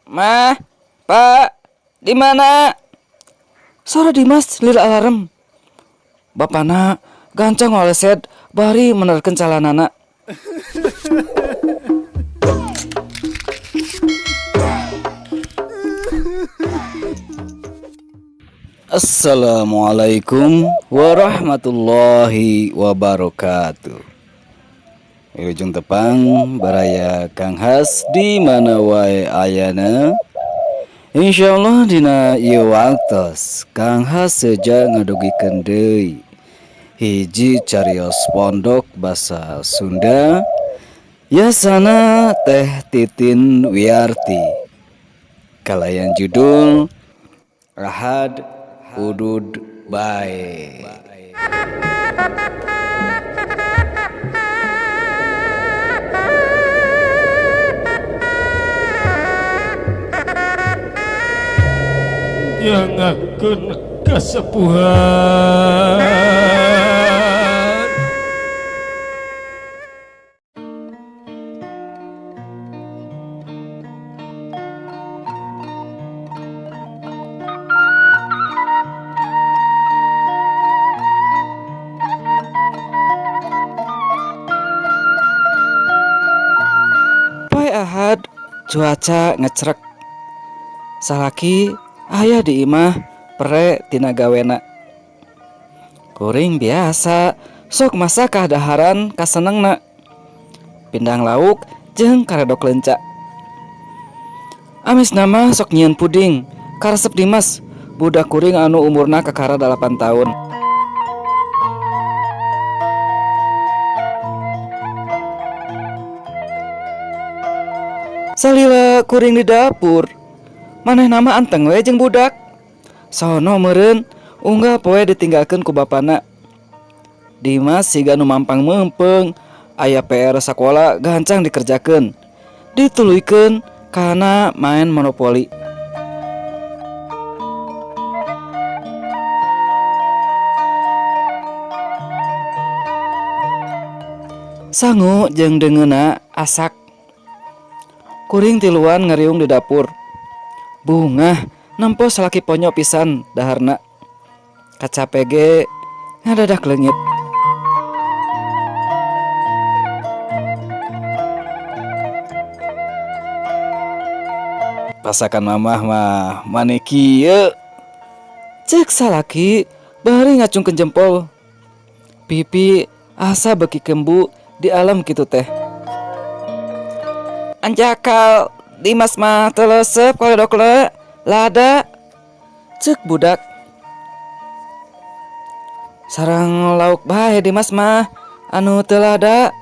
Mah, Pak, di mana? Sora Dimas lila alarm. Bapana gancang ngolesed bari menerkeun calanana. Assalamualaikum warahmatullahi wabarakatuh. Wilujeng tepang baraya Kang Has di mana wae ayana. Insyaallah dina ieu waktos Kang Has seja ngadugikeun deui hiji carios pondok basa Sunda yasana Teh Titin Wiarti kalayan judul Ahad Udud Bae. Nyangakeun kasepuhan. Poe Ahad cuaca ngecrek. Salaki aya di imah pere tina gawena. Kuring biasa sok masak kadaharan kasenengna. Pindang lauk jeung karedok lenca. Amis nama sok nyieun puding karesep Dimas budak kuring anu umurna kakara 8 tahun. Salila kuring di dapur, maneh nama anteng we jeung budak. Sono meureun unggah poe ditinggalkeun ku bapana. Dimas siga nu mampang meungpeung, aya PR sakola gancang dikerjakeun. Dituluykeun kana main monopoli. Sangu jeung deungeunna asak. Kuring tiluan ngariung di dapur. Bungah nempo salaki ponyo pisan daharna. Kacape ge ngadadak leungit. Pasakan mamah mah mane kieu. Cek salaki bari ngacungkeun jempol. Pipi asa beuki kembu di alam kitu teh. Anjakal Dimas mah teu leuseup koledok le lada. Cek budak. Sarang lauk bae Dimas mah anu teu lada.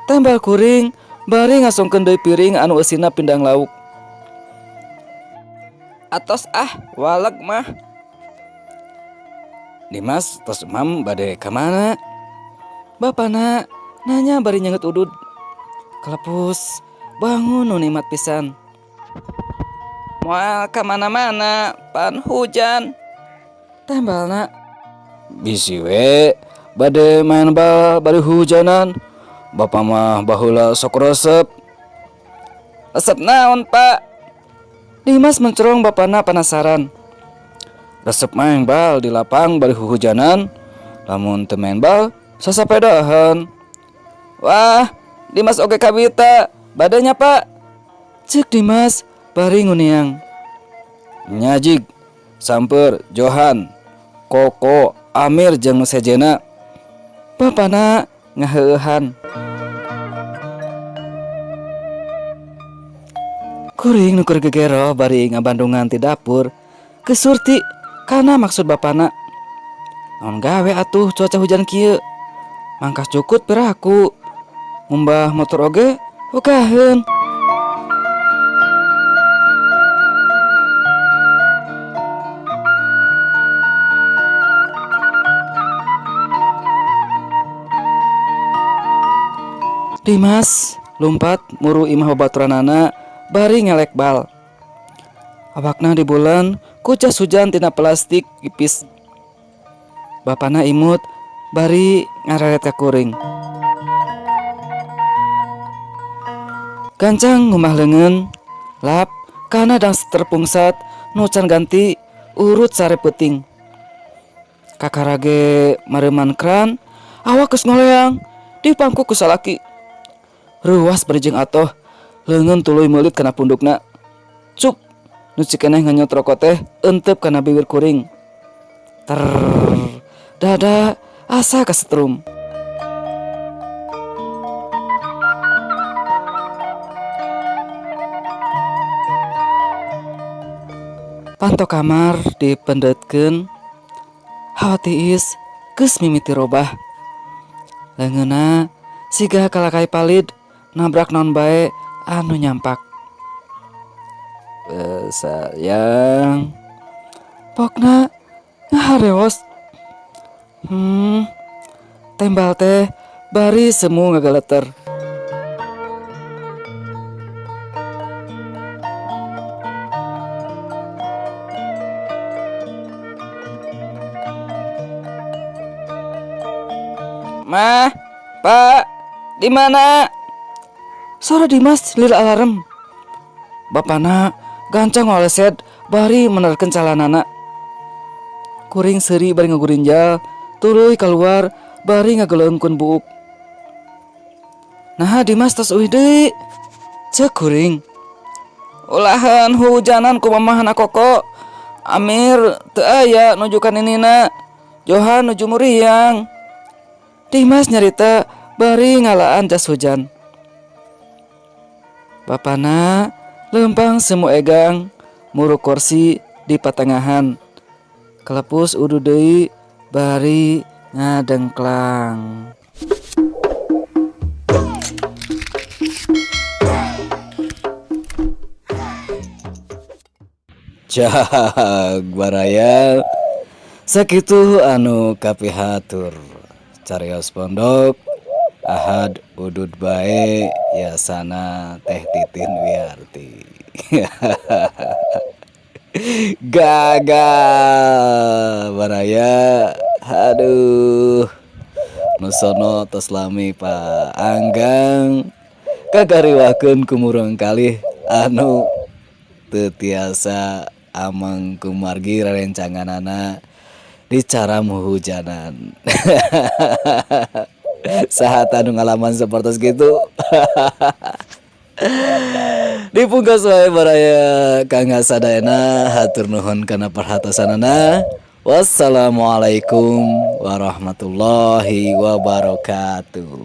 Tembal kuring bari ngasongkeun deui piring anu eusina pindang lauk. Atos ah waleg mah. Dimas tos mam bade ka mana? Bapana nanya bari nyenget udud. Kelepus bangun nu nikmat pisan. Moal ka mana-mana pan hujan. Tembalna. Bisi we bade main bal bari hujanan. Bapa mah baheula sok resep. Resep naon, Pak? Dimas mencerong bapana penasaran. Resep main bal di lapang bari hujanan. Lamun teu main bal sasapedahan. Wah, Dimas oge kabita. Badanya, Pak. Cek Dimas bari nguniang. Nyajig, Samper, Johan, Koko, Amir jeung nu sejena. Bapana ngaheueuhan. Kuring nu keur gegero bari ngabandungan ti dapur. Kesurti kana maksud bapana. Naon gawe atuh cuaca hujan kieu. Mangkas cukut piraku. Ngumbah motor oge ugaheun. Dimas lumpat muru imah babaturanana bari ngelek bal. Awakna di bulan ku jas hujan tina plastik ipis. Bapana imut bari ngareret ka kuring. Gancang ngumah leungeun, lap Kana daster pungsat nu can ganti urut sare peuting. Kakara ge mareuman kran, awak geus ngoleang dipangku ku salaki. Reuwas bari jeung atoh, leungeun tuluy meulit kana pundukna. Cup, nu cikeneh ngenyot rokok teh eenteup kana biwir kuring. Terr, dada asa kasetrum. Panto kamar dipendetkeun, hawa tiis geus mimiti robah. Leungeunna siga kalakai palid nabrak naon bae anu nyampak. Sayang, pokna ngaharewos. Tembal teh bari semu ngageleter. Mah, Pak, di mana? Sora Dimas lila alarm. Bapana gancang ngolesed bari menerkeun calanana. Kuring seuri bari ngagurinjal, tuluy kaluar bari ngageleungkeun buuk. Naha Dimas tos uih deui? Ceuk kuring. Ulahan hujanan ku mamahna koko. Amir teu aya nuju ka ninina. Johan nuju muriang. Dimas nyarita bari ngalaan jas hujan. Bapana lempang semu egang muruk kursi di patengahan. Kelepus udu deui bari ngadengklang. Cag baraya sakitu anu kapihatur carios pondok Ahad udud bae yasana teh Titin Wiarti. Gagal baraya aduh nusono tos lami Pak Anggang kagariwahkeun ku murang kalih anu teu tiasa ameng kumargi rerencanganana dicaram huhujanan. Saha tah nu ngalaman sapertos kitu. Dipungkas wae baraya kang sadayana hatur nuhun kana perhatosanana. Wassalamualaikum warahmatullahi wabarakatuh.